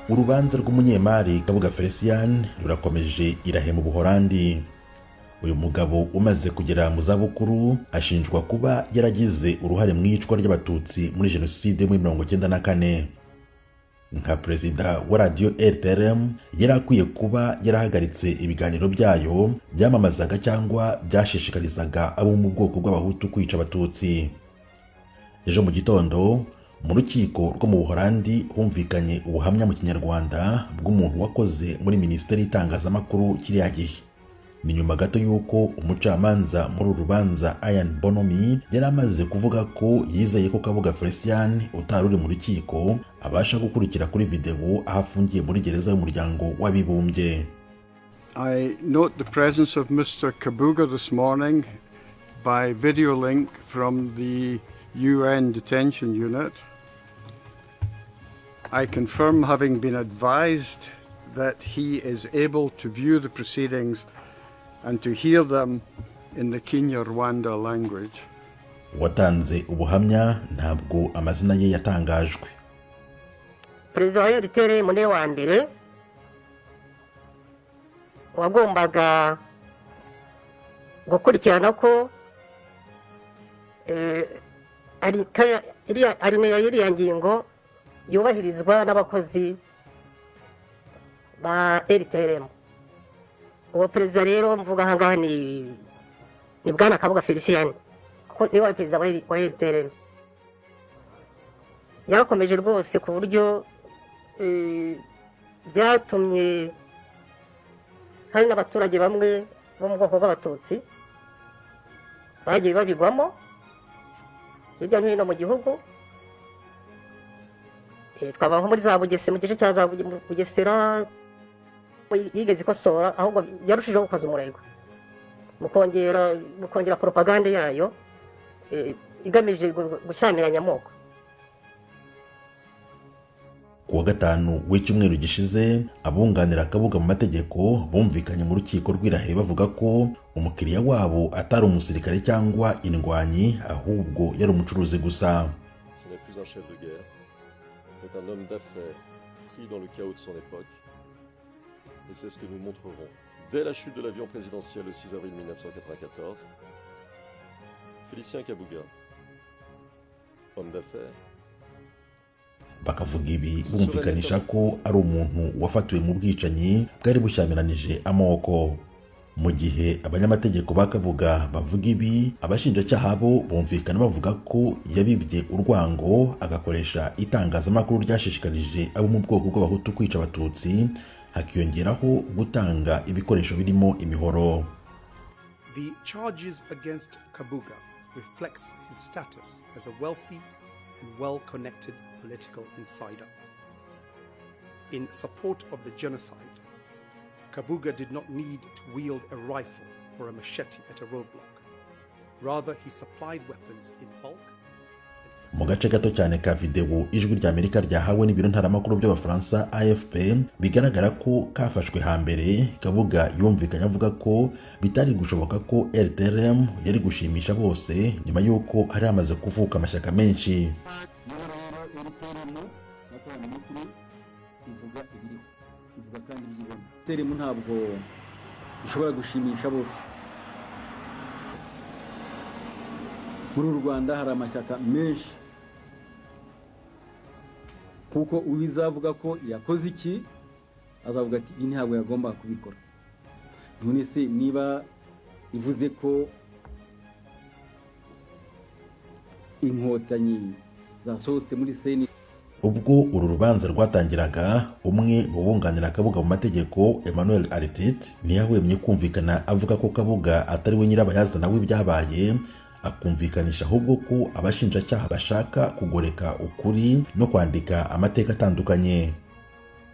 Urubanza rw'umunyemari Kabuga Felicien rurakomeje irahe mu Buholandi. Uyu mugabo umaze kugera mu zabukuru ashinjwa kuba yaragize uruhare mu iyicwa ry'Abatutsi muri Jenoside muri 1994. Nka perezida wa radiyo RTLM yari akwiye kuba yarahagaritse ibiganiro byayo byamamazaga cyangwa byashishikarizaga abo mu bwoko bw'Abahutu kwica Abatutsi. Ejo mu gitondo mu rukiko rwo mu Buholandi humvikanye ubuhamya mu Kinyarwanda bw'umuntu wakoze muri Minisiteri y'Itangazamakuru kiriya gihe. Ni nyuma gato y'uko umucamanza muri uru rubanza Ian Bonomy yari amaze kuvuga ko yizeye ko Kabuga Felicien utari uri mu rukiko abasha gukurikira kuri videwo aho afungiye muri gereza y'Umuryango w'Abibumbye. I note the presence of Mr. Kabuga this morning by video link from the UN detention unit. I confirm having been advised that he is able to view the proceedings and to hear them in the Kinyarwanda language. Uwatanze ubuhamya ntabwo amazina ye yatangajwe. Perezida wa RTLM niwe wa mbere wagombaga gukurikirana ko iriya ngingo yubahirizwa n'abakozi ba RTLM. Uwo perezida rero mvuga aha ngaha ni Bwana Kabuga Felicien, kuko niwe perezida wa RTLM. Yarakomeje rwose ku buryo byatumye hari n'abaturage bamwe bo mu bwoko bw'Abatutsi bagiye babigwamo hirya no hino mu gihugu. Twaba nko muri za Bugesera, mu gice cya za Bugesera yigeze ikosora, ahubwo yarushijeho gukaza umurego mu kongera propaganda yayo igamije gushyamiranya amoko. Ku wa gatanu w'icyumweru gishize, abunganira Kabuga mu mategeko bumvikanye mu rukiko rw'Irahe bavuga ko umukiriya wabo atari umusirikare cyangwa indwanyi, ahubwo yari umucuruzi gusa. Ce n'est plus un chef de guerre, c'est un homme d'affaires pris dans le chaos de son époque. Et c'est ce que nous montrerons. Dès la chute de l'avion présidentiel le 6 avril 1994, Félicien Kabuga, homme d'affaires, bakavuga ibi bumvikanisha ko ari umuntu wafatiwe mu bwicanyi bwari bushyamiranyije amoko. Mu gihe abanyamategeko ba Kabuga bavuga ibi, abashinjacyaha bo bumvikana bavuga ko yabibye urwango agakoresha itangazamakuru ryashishikarije abo mu bwoko bw'Abahutu kwica Abatutsi, hakiyongeraho gutanga ibikoresho birimo imihoro. The charges against Kabuga reflects his status as a wealthy and well-connected political insider. In support of the genocide, Kabuga did not need to wield a rifle or a machete at a roadblock. Rather, he supplied weapons in bulk. Mu gace gato cyane ka videwo Ijwi ry'Amerika ryahawe n'ibiro ntaramakuru by'Abafaransa AFP, bigaragara ko kafashwe hambere, Kabuga yumvikanye avuga ko bitari gushoboka ko RTLM yari gushimisha bose nyuma y'uko hari hamaze kuvuka amashyaka menshi. RTLM ntabwo ishobora gushimisha bose. Muri uru Rwanda hari amashyaka menshi, kuko ubizavuga ko yakoze iki azavuga ati iyi ntabwo yagomba kubikora. None se niba ivuze ko Inkotanyi zasohotse muri seni. Ubwo uru rubanza rwatangiraga, umwe mu bunganira Kabuga mu mategeko Emmanuel Altit ntiyahwemye kumvikana avuga ko Kabuga atari we nyirabayazana w'ibyabaye, akumvikanisha ahubwo ko abashinjacyaha bashaka kugoreka ukuri no kwandika amateka atandukanye.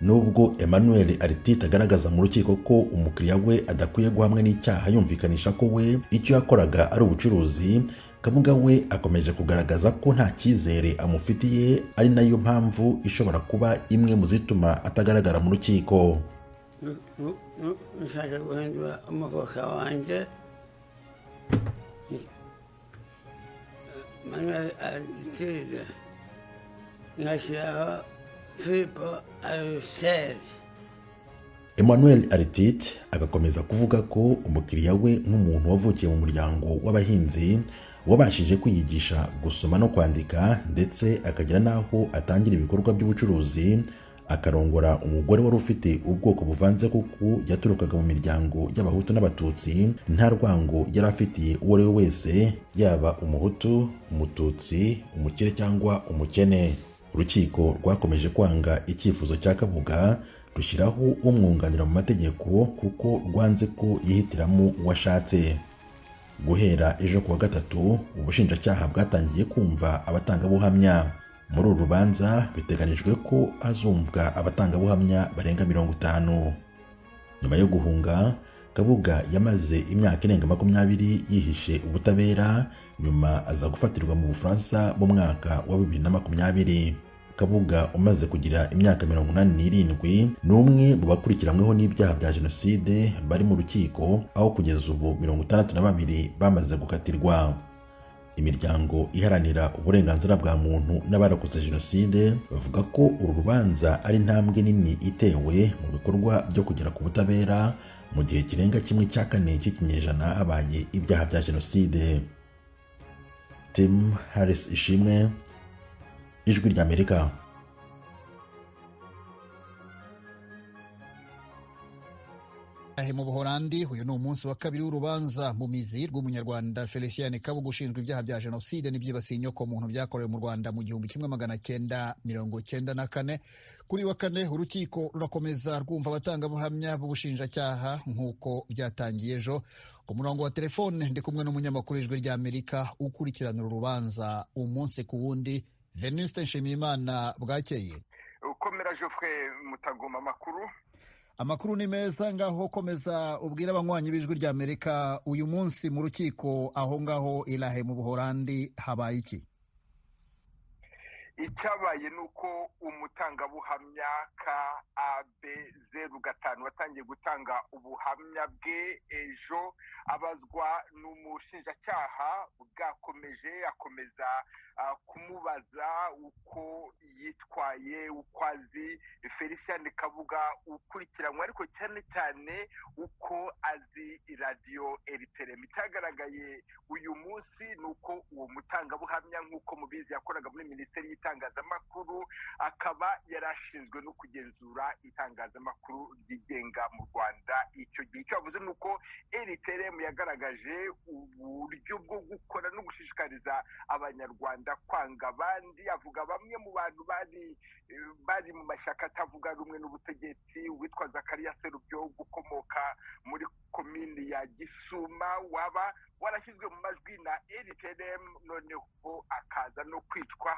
Nubwo Emmanuel Altit agaragaza mu rukiko ko umukiriya we adakwiye guhamwa n'icyaha, yumvikanisha ko we icyo yakoraga ari ubucuruzi, Kabuga we akomeje kugaragaza ko nta cyizere amufitiye, ari nayo mpamvu ishobora kuba imwe mu zituma atagaragara mu rukiko. Nshaka guhindura umavoka wanjye Manuel Altit, ngashyiraho Filipo Aruseri. Emmanuel Artit agakomeza kuvuga ko umukiriya we nk'umuntu wavukiye mu muryango w'abahinzi wabashije kwiyigisha gusoma no kwandika, ndetse akagera n'aho atangira ibikorwa by'ubucuruzi, akarongora umugore wari ufite ubwoko buvanze kuko yaturukaga mu miryango y'Abahutu n'Abatutsi, nta rwango yari afitiye uwo ari we wese, yaba Umuhutu, Umututsi, umukire cyangwa umukene. Urukiko rwakomeje kwanga icyifuzo cya Kabuga, rushyiraho umwunganira mu mategeko kuko rwanze ko yihitiramo uwo ashatse. Guhera ejo kuwa gatatu, ubushinjacyaha bwatangiye kumva abatangabuhamya. Muri uru rubanza biteganijwe ko hazumvwa abatangabuhamya barenga 50. Nyuma yo guhunga, Kabuga yamaze imyaka irenga 20 yihishe ubutabera, nyuma aza gufatirwa mu Bufaransa mu mwaka wa 2020. Kabuga umaze kugira imyaka 87 ni umwe mu bakurikiranyweho n'ibyaha bya jenoside bari mu rukiko, aho kugeza ubu 62 bamaze gukatirwa. Imiryango iharanira uburenganzira bwa muntu n'abarokotse jenoside bavuga ko uru rubanza ari intambwe nini itewe mu bikorwa byo kugera ku butabera mu gihe kirenga 1/4 cy'ikinyejana habaye ibyaha bya jenoside. Tim Harris Ishimwe, Ijwi ry'Amerika. Mu Buholandi uyu ni umunsi wa kabiri w'urubanza mu mizi rw'umunyarwanda Felicien Kabuga ushinjwa ibyaha bya jenoside n'ibyibasiye inyoko muntu byakorewe mu Rwanda mu 1994. Kuri wa kane urukiko rurakomeza rwumva abatangabuhamya b'ubushinjacyaha nk'uko byatangiye ejo. Ku murongo wa telefone ndi kumwe n'umunyamakuru w'Ijwi ry'Amerika ukurikirana uru rubanza umunsi ku wundi, Venuste Nshimiyimana. Bwakeye. Ukomera Geoffrey Mutagoma, amakuru? Amakuru ni meza. Ngaho komeza ubwira abanywanyi b'Ijwi ry'Amerika uyu munsi mu rukiko aho ngaho Ilahe mu Buholandi habaye iki? Icyabaye ni uko umutangabuhamya KAB 05 watangiye gutanga ubuhamya bwe ejo abazwa n'umushinjacyaha, bwakomeje akomeza kumubaza uko yitwaye, uko azi Felicien Kabuga ukurikiranywe, ariko cyane cyane uko azi radiyo RTLM. Icyagaragaye uyu munsi ni uko uwo mutangabuhamya, nk'uko mubizi, yakoraga muri minisiteri y'itangazamakuru, akaba yarashinzwe no kugenzura itangazamakuru ryigenga mu Rwanda. Icyo gihe icyo yavuze ni uko RTLM yagaragaje uburyo bwo gukora no gushishikariza Abanyarwanda kwanga abandi, avuga bamwe mu bantu bari mu mashyaka atavuga rumwe n'ubutegetsi, witwa Zakaria Serubyo ukomoka muri komini ya Gisuma, waba warashyizwe mu majwi na RTLM, noneho akaza no kwicwa.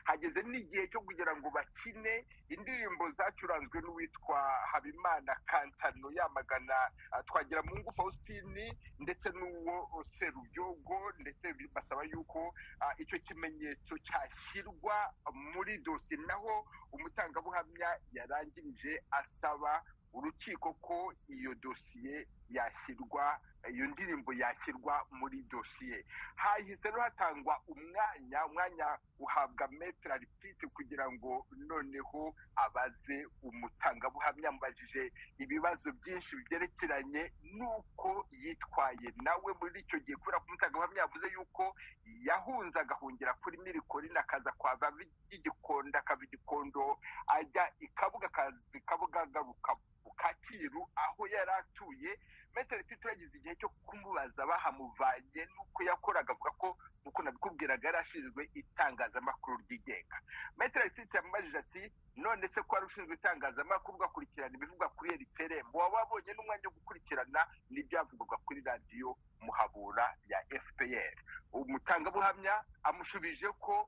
Hageze n'igihe cyo kugira ngo bakine indirimbo zacuranzwe n'uwitwa Habimana Kantano yamagana Twagiramungu Faustin ndetse n'uwo Serubyogo, ndetse basaba yuko icyo kimenyetso cyashyirwa muri dosiye. Naho umutangabuhamya yarangirije asaba urukiko ko iyo dosiye yashyirwa, iyo ndirimbo yashyirwa muri dosiye. Hahise no hatangwa umwanya uhabwa Maître Artite kugira ngo noneho abaze umutangabuhamya. Amubajije ibibazo byinshi byerekeranye n'uko yitwaye nawe muri icyo gihe, kubera ko umutangabuhamya yavuze yuko yahunze agahungira kuri Mirikorina, akaza kwava Igikondo, akava Igikondo ajya i Kabuga, akaza i Kabuga agaruka Kacyiru aho yari atuye. Maître Artite yagize igihe cyo kumubaza bahamuvanye n'uko yakoraga, avuga ko uko nabikubwiraga yari ashinzwe itangazamakuru ryigenga. Maître Artite yamubajije ati none se ko wari ushinzwe itangazamakuru ugakurikirana ibivugwa kuri RTLM, waba wabonye n'umwanya wo gukurikirana n'ibyavugwaga kuri radiyo Muhabura ya FPR? Umutangabuhamya amushubije ko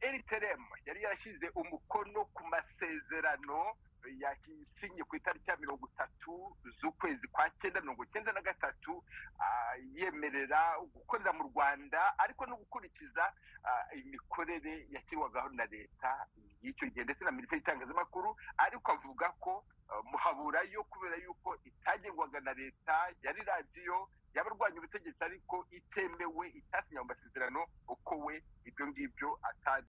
RTLM yari yarashyize umukono ku masezerano yasinye ku itariki ya 30 z'ukwezi kwa 9 1993, yemerera gukorera mu Rwanda ariko no gukurikiza imikorere yashyirwagaho na leta y'icyo gihe ndetse na minisiteri y'itangazamakuru. Ariko avuga ko Muhabura yo kubera yuko itagengwaga na leta, yari radiyo y'abarwanya ubutegetsi ariko itemewe, itasinya mu masezerano, uko we ibyo ngibyo atari.